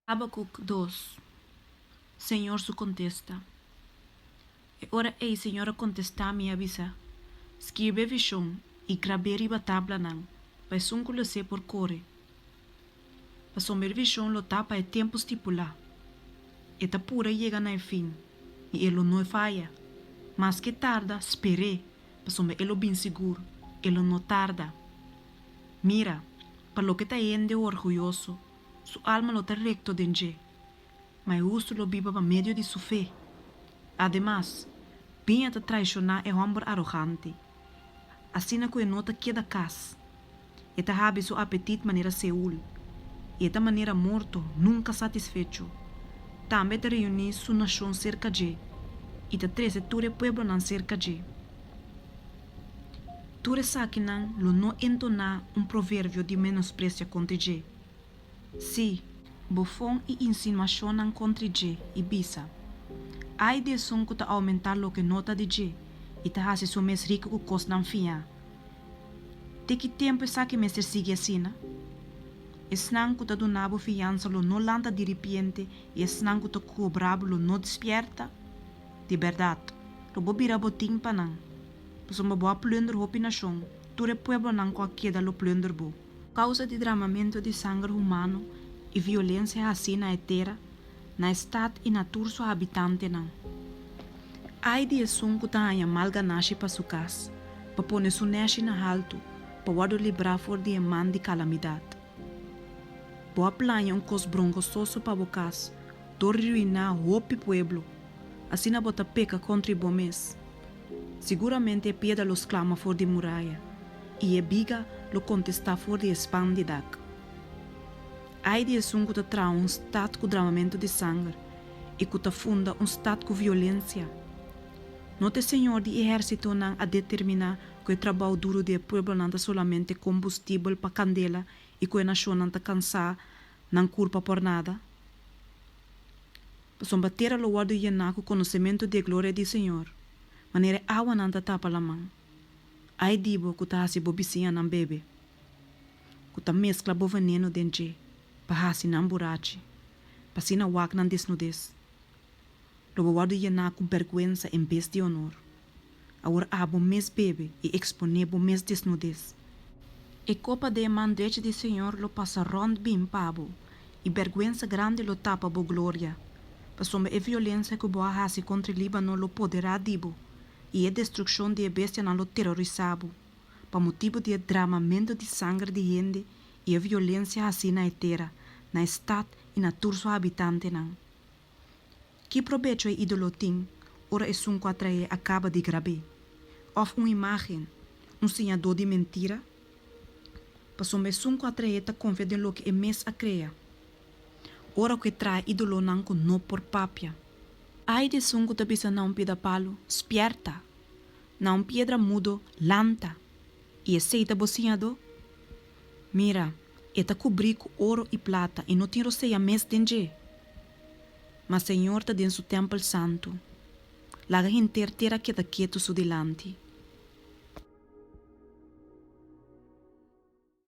Habakuk dos, Señor su kontesta. E ora ei Señor a kontestá mi i a bisa, Skirbi e vishon i grab'é riba tablanan, pa esun ku les'é por kore. Pasobra e vishon lo ta pa e tempu stipulá. E ta pura yega na e fin, i e lo no faya. Maske tarda, sper'é, pasobra e lo bin sigur, e lo no tarda. Mira, pa loke ta hende orguyoso, Su alma lo ta rekto den dje, ma e hustu lo biba pa medio di su fe. Ademas, biña ta traishoná e hòmber arogante, asina ku e no ta keda kas. E ta habi su apetit manera Seul, i e ta manera morto, nunka satisfecho. Tambe e ta reuní su nashon serka dje, i ta trese tur e pueblonan serka dje. Tur esakinan lo no entoná un proverbio di menospresia kontra dje. Sí, bofon i insinuashonnan kontra dje, i bisa, Ai di esun ku ta oumentá loke no ta di dje i ta hasi su mes riku ku kosnan fiá! Te ki tempu esaki mester sigui asina? Esnan ku ta duna bo fiansa lo no lanta diripiente i esnan ku ta kobra bo lo no dispièrta? Di bèrdat, lo bo bira botin pa nan, pasobra bo a plùnder hopi nashon, tur e pueblonan ku a keda lo plùnder bo. Kousa di dramamentu di sanger humano i violensia hasí na e tera, na e stat i na tur su habitantenan. Ai di esun ku ta haña mal ganashi pa su kas, pa pone su nèshi na haltu, pa wòrdu librá for di e man di kalamidat. Bo a plaña un kos brongososo pa bo kas dor di ruiná hopi pueblo, asina bo ta peka kontra bo mes. Siguramente e piedra lo sklama for di muraya, i e biga lo kontestá for di e span di dak. Ai di esun ku ta traha un stat ku dramamentu di sanger i ku ta funda un stat ku violensia! No ta e Señor di ehérsitonan a determiná ku e trabou duru di e pueblonan ta solamente kombustibel pa kandela i ku e nashonnan ta kansá nan kurpa por nada? Pasobra tera lo wòrdu yená ku konosementu di e gloria di Señor, manera e awanan ta tapa laman. Ai di bo ku ta hasi bo bisiñanan bebe, ku ta meskla bo veneno den dje pa hasi nan burachi, pa asina wak nan desnudes! Lo bo wòrdu yená ku bèrgwensa en bes di onor. Awor abo mes bebe i eksponé bo mes desnudes. E kopa den e man drechi di Señor lo pasa rònt bin pa bo, i bèrgwensa grandi lo tapa bo gloria, pasobra e violensia ku bo a hasi kontra Líbano lo poderá di bo, i e destrukshon di e bestianan lo terorisá bo, pa motibu di e dramamentu di sanger di hende i e violensia hasí na e tera, na e stat i na tur su habitantenan. Ki probecho e ídolo tin ora esun ku a traé a kaba di grab'é? Òf un imágen, un siñadó di mentira? Pasobra esun ku a traé ta konfia den loke e mes a krea, ora ku e traha ídolonan ku no por papia. Ai di esun ku ta bisa na un piedra palu, Spièrta! Na un piedra mudo, Lanta! I esei ta bo siñadó? Mira, e ta kubrí ku oro i plata i no tin rosea mes den dje. Ma Señor ta den su tèmpel santu. Laga henter tera keda ketu su dilanti.